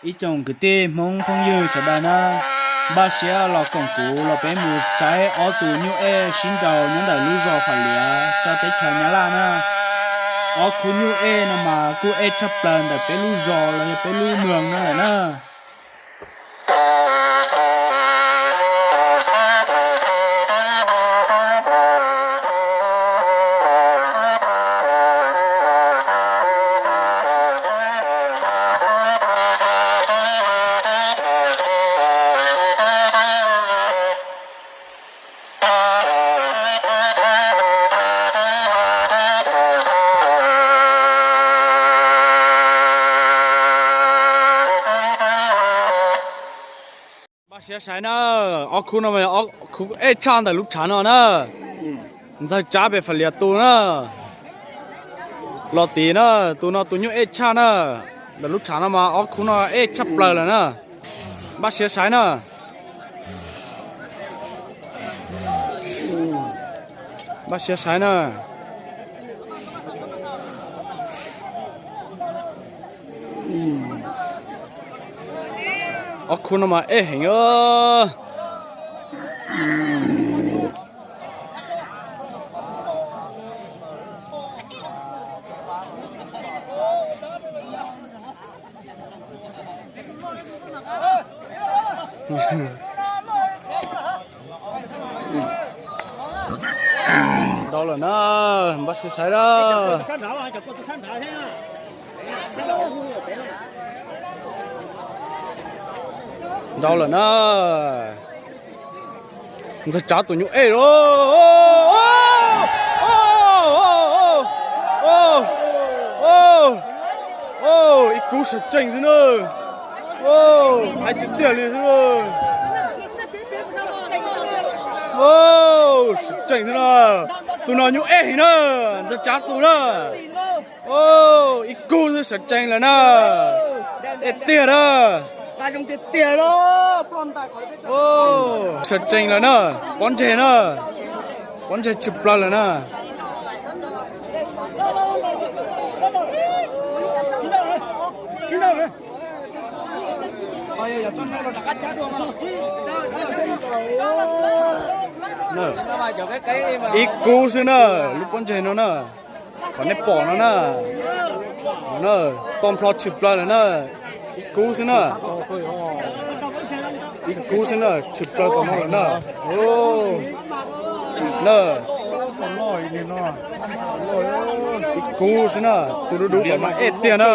Ib tsoom kwv tij Hmoob phooj ywg sawv daws na, npaj siab los koom kuv los peb mus saib ob tug nyuj ej sib nraus nyob ntawm lub zos Fam Liav rau teb chaws Nyab Laj na. Ob khub nyuj ej no mas kuj ej tshaj plaws ntawm peb lub zos los yog peb lub moos no lawm na. Npaj siab saib na, ob khub no mas ob khub ej tshaj ntawm lub tshav no na. Ntxawg Tsab pem Fam Liav tus na, los tid na, tus no tus nyuj ej tshaj na. Ntawm lub tshav no mas ob khub no ej tshaj plaws lawm na. Npaj siab saib na. Npaj siab saib na. Ob khub no mas ej heev. Nrau lawm na, npaj siab saib na. Nrau lawm na. Ntxawg Tsab tus nyuj ej los. Ib kub sawv tsees xwb na. Hais tiag tiag li xwb. Sawv tsees xwb na. Tus no nyuj ej heev na. Ntxawg Tsab tus na. Ib kub xwb sawv tsees lawm na. Ej tiag na. Sawv tsees lawm na. Pob ntseg na. Pob ntseg tshwm plaws lawm na. Ib kub xwb na, lub pob ntseg no na. Qhov nej pom no na, toj nplho tshwm plaws lawm na. Ib kub xwb na. Ib kub xwb na, tshwm plaws tom no lawm na. Na, ib kub xwb na, tus dub dub tom no ej tiag na.